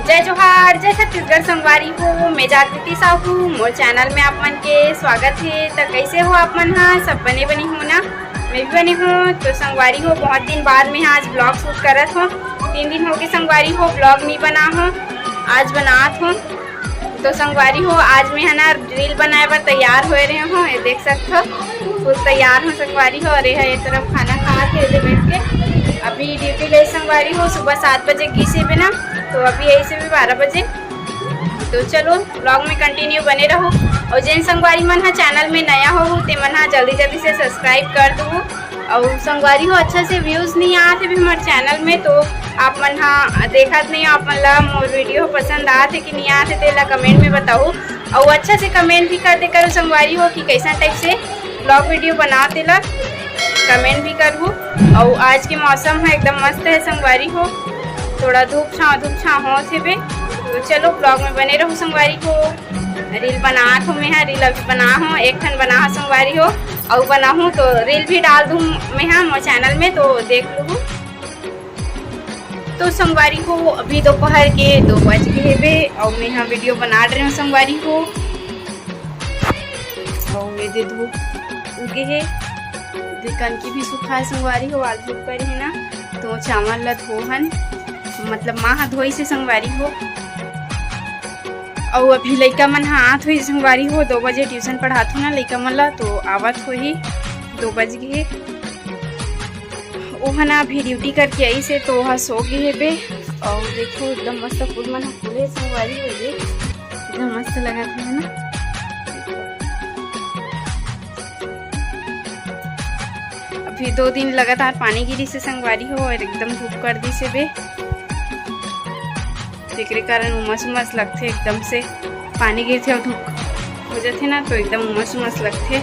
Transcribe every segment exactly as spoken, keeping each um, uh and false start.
जय जोहार, जय छत्तीसगढ़ संगवारी हो। मैं जागृति साहू, मोर चैनल में आप मन के स्वागत हे। त कैसे हो आप मन हा? सब बने बने हो ना? मैं भी बने हूँ। तो संगवारी हो, बहुत दिन बाद में आज ब्लॉग शूट करत हो। तीन दिन हो गए संगवारी हो, ब्लॉग नहीं बना हो, आज बनात हो। तो संगवारी हो, आज मैं है ना रील बनाए बर तैयार होए रहे हो, ये देख सकत हो, फुल तैयार हो संगवारी हो। और ये है, ये तरफ खाना खात हे एदे बैठ के। अभी ड्यूटी गई संगवारी हो, सुबह सात बजे गिस हे ना, तो अभी ऐसे भी बारह बजे। तो चलो, ब्लॉग में कंटिन्यू बने रहो। और जिन संगवारी मन हा चैनल में नया हो, ते मन हा जल्दी जल्दी से सब्सक्राइब कर दो। और संगवारी हो, अच्छा से व्यूज नहीं आत हे भी हमारे चैनल में, तो आप मन हा देखत नहीं हो, आप मन ला मोर वीडियो पसंद आत हे कि नहीं आत हे, तेला कमेंट में बताओ। और अच्छा से कमेंट भी कर दे करो संगवारी हो कि कैसा टाइप से ब्लॉग वीडियो बना, तेला कमेंट भी करहू। और आज के मौसम है एकदम मस्त है संगवारी हो, थोड़ा धूप छाँव धूप छाँव होत हे बे। तो चलो, ब्लॉग में बने रहो संगवारी हो। रील बनात हो मैं हा, रील अभी बना हो, एक ठन बना हो संगवारी हो, और बनाहूँ तो रील भी डाल दूँ मैं हा मोर चैनल में, तो देख लूँ। तो संगवारी हो, अभी दोपहर के दो बज गए हेबे, और मैं हा वीडियो बना रहे हूँ संगवारी हो। और ये दे धूप उगे हे, दे कनकी भी सुखा हे संगवारी हो, आज धूप करे हे ना, तो चावल ला धोहन, मतलब माँ हा धोई से संगवारी हो। और अभी लइका मन हा आत होही संगवारी हो, दो बजे ट्यूशन पढ़ात हो ना लइका मन ला, तो आवत होही, दो बज गए। ओहा ना अभी ड्यूटी करके आई से, तो ओहा सो गे हेबे। और देखो, एकदम मस्त फूल मन ह फूले संगवारी हो, ये एकदम मस्त लगत हे ना। अभी दो दिन लगातार पानी गिरी से संगवारी हो, और एकदम धूप कर दी से बे। तेकरे कारण उमस उमस लगथे एकदम से, पानी गिरथे और धूप हो जाथे ना, तो एकदम उमस उमस लगथे।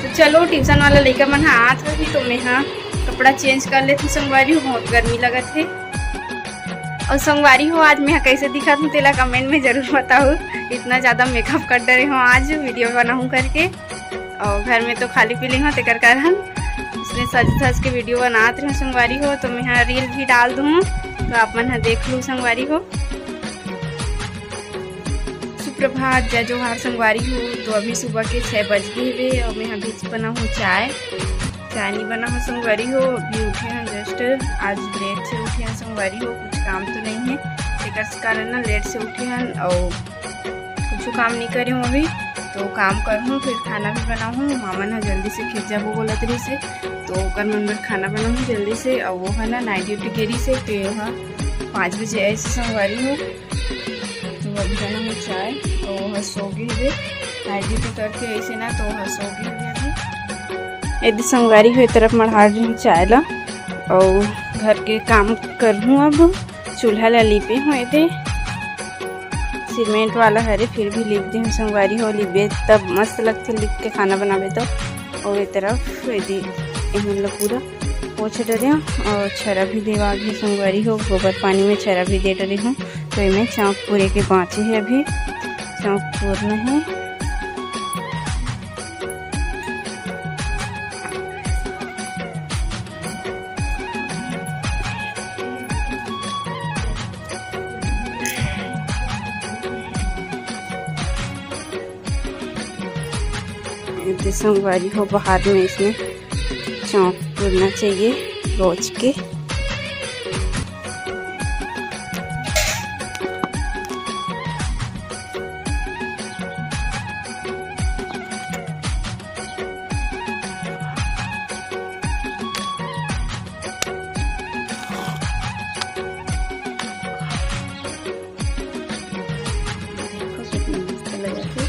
तो चलो, ट्यूशन वाला लइका मन ह आत होही, तो मैं हा कपड़ा चेंज कर लेथूँ संगवारी हो, बहुत गर्मी लगत हे। और संगवारी हो, आज मैं हा कैसे दिखत हूँ, तेला कमेंट में जरूर बताओ। इतना ज्यादा मेकअप कर डरे हो आज वीडियो बनाऊँ करके। और घर में तो खाली पीली हो, तेकर कारण इसने सज धज के वीडियो बनात रहे संगवारी हो, तो मैं हा रील भी डाल दूँ, तो आप मन हा देख लू संगवारी हो। सुप्रभात, जय जोहार संगवारी हो। तो अभी सुबह के छः बज गए हेबे और मैं अभी बनाहूँ चाय। चाय नहीं बनाहूँ संगवारी हो, अभी उठे हैं जस्ट। आज लेट से उठे हैं संगवारी हो, कुछ काम तो नहीं है, तेकर कारण ना लेट से उठे हैं और कुछ काम नहीं करे हूँ अभी। तो काम करहूँ, फिर खाना भी बनाहूँ। मामा ना जल्दी से खेत जाबो बोलत रही से, तो ओकर मन बर खाना बनाहूँ जल्दी से। और वो है ना नाइट ड्यूटी गे रही से, तो ये पाँच बजे ऐसे संगवारी हो। तो अभी बनाहूँ चाय, तो वो सो गई है। नाइट ड्यूटी करके ऐसे ना, तो वो सो गई है अभी। यदि संगवारी हो, ये तरफ मढ़ा रही हूँ चाय ला और घर के काम करहूँ। अब चूल्हा ला लीपे हूँ, एदे सीमेंट वाला हरे, फिर भी लीप दे हूँ संगवारी हो। लीपे तब मस्त लगथे, लीप के खाना बनाबे तो। और ये तरफ यदि एमन ला पूरा पोछ डरे हूँ और छरा भी देवा गे संगवारी हो, गोबर पानी में छरा भी दे डरे हूँ। तो एमे चौक पूरे के बाँचे हे, अभी चौक पूरना हे। एदे संगवारी हो, बाहर में इसने चौक पूरना चाहिए रोज के। देखो कितना मस्त लगत हे।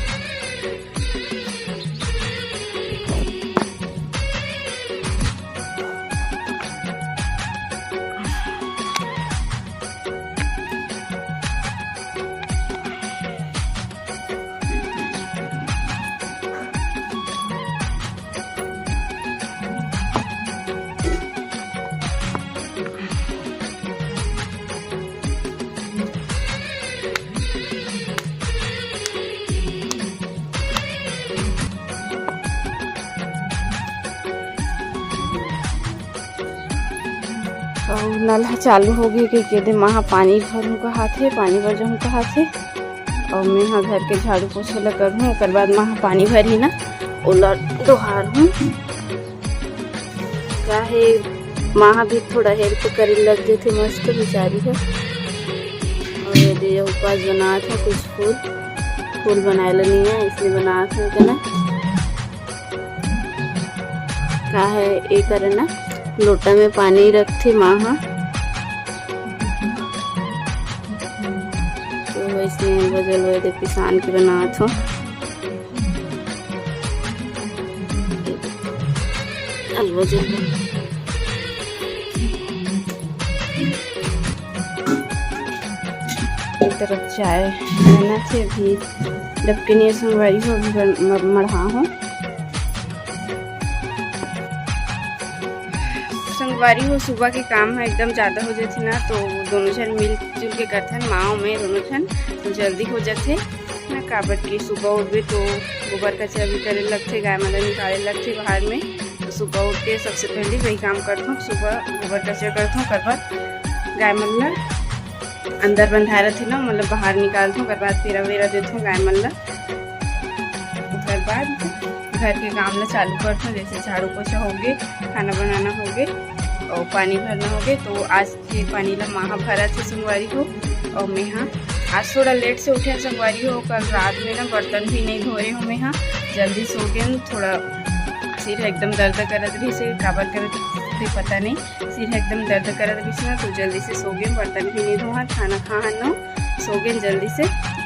नल ह चालू हो गे कहिके दे माँ ह पानी भरहूँ कहाथे, पानी बर जाहूँ कहाथे। अउ मैं ह घर के झाड़ू पोछा ल करहूँ, ओकर बाद माँ ह पानी भरही ना, ओला डोहारहूँ। का हे, माँ ह भी थोड़ा help करे लग जथे, मस्त बिचारी ह। अउ ये दे उपास बनात हे कुछ फूल, फूल बनाए ल नइ हे, इसलिए बनात हे कना। का हे, ए करे ना, लोटा में पानी रखथे माँ ह। तो वैसे बजल हुए दे पिसान के बनात हो। अब बजल। एक तरफ चाय बनाथे, अभी डबके नहीं संगवारी हो, अभी बन-, म-, मढ़ा हो। संगवारी हो, सुबह के काम ह एकदम ज्यादा हो जाथे ना, तो दोनों झन मिलजुल के करथन, माँ अउ मैं दोनों झन, तो जल्दी हो जाथे ना, काबर कि सुबह उठबे तो गोबर कचरा भी करे लगथे, गाय मन ल निकाले लगथे बाहर में। तो सुबह उठ के सबसे पहले वही काम करथों, सुबह गोबर कचरा करथों, ओकर बाद गाय मन ल अंदर बंधाए रथे ना, मतलब बाहर निकालथों, ओकर बाद पेरा वेरा देथों गाय मन ल। ओकर बाद घर के काम ल चालू करथों, जैसे झाड़ू पोछा होगे, खाना बनाना होगे, अउ पानी भरना होगे। तो आज के पानी ल माँ ह भरत हे संगवारी हो, अउ मैं ह आज थोड़ा late से उठे संगवारी हो। कल रात में ना बर्तन भी नहीं धोए हो, मैं ह जल्दी सो गेन, थोड़ा सिर एकदम दर्द करत रहिस हे, काबर करत रहिस हे पता नहीं, सिर एकदम दर्द करत रहिस ना, तो जल्दी से सो गेन, बर्तन भी नहीं धोहा, खाना खाहन न सो गेन जल्दी से।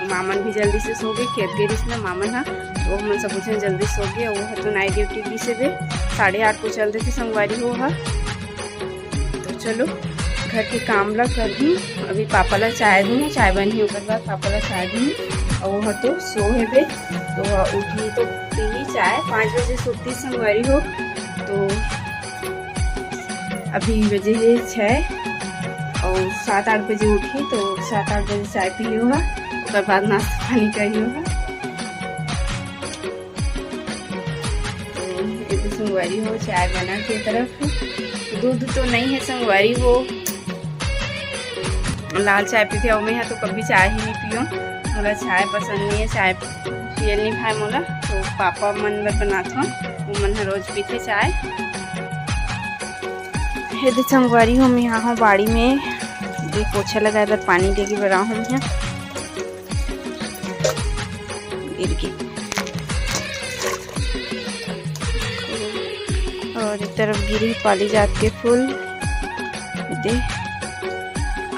मामन भी जल्दी से सो गे, खेत गे रहिस ना मामन ह, तो हमन सब झन जल्दी सो गे। वो ह तो night duty गिस हे बे, साढ़े आठ को चल देथे संगवारी हो ह। तो चलो, घर के काम ला करहूँ, अभी पापा ला चाय दूँ, चाय बनही, ओकर बाद पापा ला चाय दूँ। अउ वो ह तो सो हे बे, तो उठही तो पीही चाय, पाँच बजे सुतही संगवारी हो। तो अभी बजे हे छः, अउ सात आठ बजे उठही, तो सात आठ बजे चाय पीही, ओकर बाद नाश्ता पानी करही। तो ये तो संगवारी हो, चाय बना के तरफ दूध तो नहीं है संगवारी हो, लाल चाय पीथे, अउ मैं ह तो कभी चाय ही नहीं पियो, मोला चाय पसंद नहीं है, चाय पियल नहीं भाई मोला। तो पापा मन बर बनाथो, वो मन ह रोज पीथे चाय। ये दे संगवारी हो, मैं यहाँ हूँ बाड़ी में, ये पोछा लगाए बर पानी लेके बर आहूँ मैं। गिर गे। और एक तरफ गिरी पाली जात के फूल दे,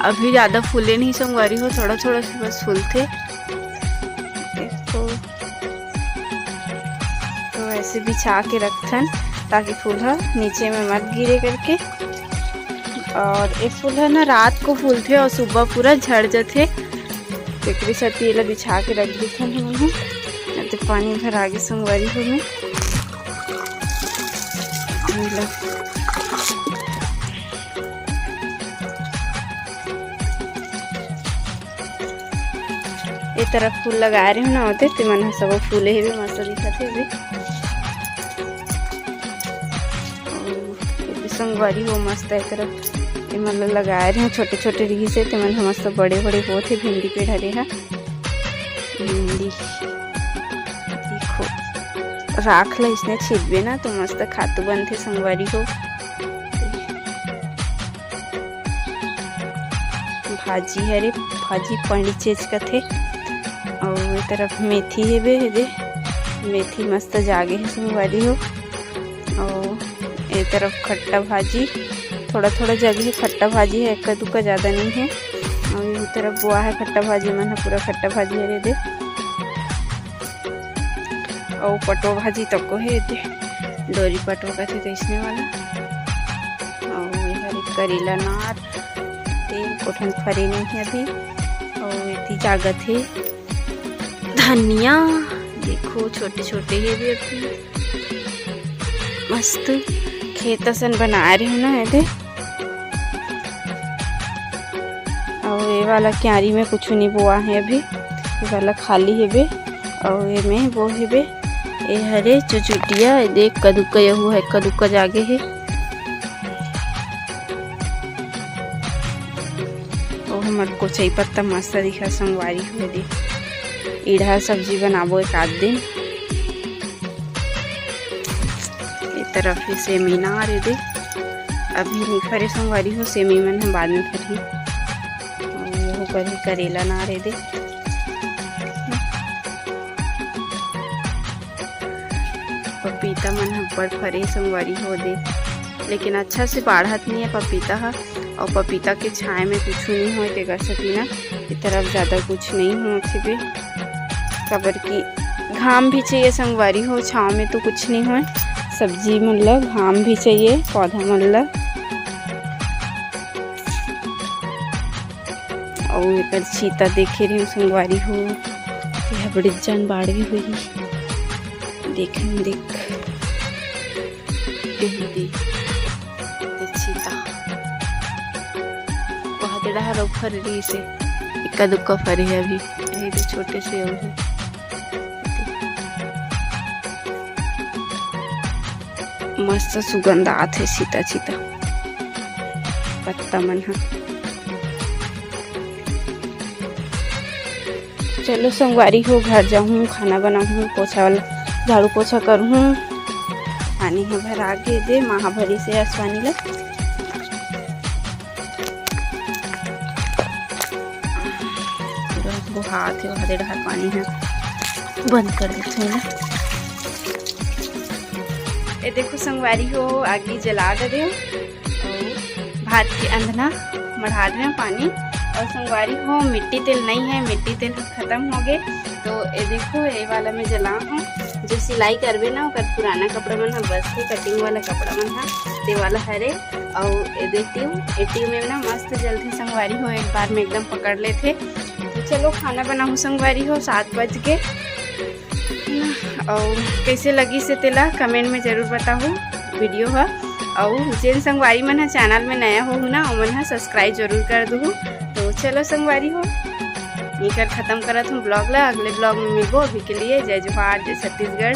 अभी ज्यादा फूले नहीं संगवारी हो, थोड़ा थोड़ा से बस फूलथे। देखो, तो ऐसे बिछा के रखथन ताकि फूल ह नीचे में मत गिरे करके। और ये फूल ह ना रात को फूलथे और सुबह पूरा झड़ जथे, तेकरे सेती एला बिछा के रख देथन हमन ह। अब तो पानी भर आगे संगवारी हो में। ए तरफ फूल लगाए रहे ना होते, ते मन ह सबो फूले हेबे, मस्त दिखत हेबे। अउ ए संगवारी हो मस्त ए तरफ ए मन ल लगाए रहे, छोटे छोटे रिहिस हे, ते मन ह मस्त बड़े बड़े होत हे। भिंडी पेड़ हरे ह, भिंडी देखो, राख ल इसने छिदबे ना तो मस्त खातू बनथे संगवारी हो। भाजी हरे, भाजी पंडी चेच कथे। अउ ए तरफ मेथी हेबे, हे दे मेथी मस्त जागे हे संगवारी हो। अउ ए तरफ खट्टा भाजी, थोड़ा थोड़ा जगह खट्टा भाजी हे, एक्का दुक्का ज्यादा नहीं हे। अउ ए तरफ बोआ हे खट्टा भाजी मन ह, पूरा खट्टा भाजी हरे दे। अउ पटवा भाजी तको हे दे, डोरी पटवा कथे तइसने वाला। अउ एहर एक करेला नार, ते कोठन फरे नहीं हे अभी। अउ एती जागत हे धनिया, देखो छोटे छोटे हे भी अभी, मस्त खेत असन बनाए रहे ना एदे। अउ ए वाला क्यारी में कुछु नहीं बोआ हे अभी, ए वाला खाली हेबे। अउ एमे बो हेबे, ए हरे चुचुटिया, ए देख कदुका यहू है, कदुका जागे हे। हमर कोचई पत्ता मस्त दिखा संगवारी हो दे। इड़हा सब्जी बनाबो एक आध दिन। ए तरफ ही सेमी ना रे दे, अभी नहीं फरे संगवारी हो, सेमी मन ह बाद में फरही। अउ ओहू कर ही करेला ना रे दे। पपीता मन ह बड़ फरे संगवारी हो दे, लेकिन अच्छा से बाढ़त नहीं है पपीता ह। अउ पपीता के छाए में कुछ नहीं होय, तेकर सेती ना ए तरफ ज्यादा कुछ नहीं होत हे बे। काबर कि घाम भी चाहिए संगवारी हो, छाव में तो कुछ नहीं होय। सब्जी मन ल घाम भी चाहिए, पौधा मन ल। अउ एकर छीता देखे रहे संगवारी हो, ये बड़े जान बाढ़ गई होही। देख, देख, देख, देख, देख छीता। वहाँ के डहर अउ फर रही से, इक्का दुक्का फरे है अभी, यही तो छोटे से अउ है। मस्त सुगंध आत हे छीता छीता पत्ता मन ह। चलो संगवारी हो, घर जाहूँ, खाना बनाहूँ, पोछा वाला, झाड़ू पोछा करहूँ। पानी ह भरा गे दे, माँ ह भरी से आसवानी ला। पूरा बोहात हे, वहाँ दे डहर पानी ह। बंद कर देथे ना। ये देखो संगवारी हो, आगी जला दे। अउ भात के अंदना मढ़ा रहे पानी। अउ संगवारी हो, मिट्टी तेल नहीं है, मिट्टी तेल खत्म हो गए। तो ये देखो, ये वाला मैं जला हूँ, जो सिलाई करबे ना, ओकर पुराना कपड़ा मन ह बस के, कटिंग वाला कपड़ा मन ह, ते वाला हरे। अउ ये देखियो, एटी में ना मस्त जलथे संगवारी हो, एक बार में एकदम पकड़ लेथे। तो चलो खाना बनाहूँ संगवारी हो, सात बज के। अउ कैसे लगी से तेला कमेंट में जरूर बताहू वीडियो ह। अउ जेन संगवारी मन ह चैनल में नया होहू ना, ओमन ह सब्सक्राइब जरूर कर दूहू। तो चलो संगवारी हो, एकर खत्म करत हूँ ब्लॉग ला, अगले ब्लॉग में मिलबो। अभी के लिए जय जोहार, जय छत्तीसगढ़।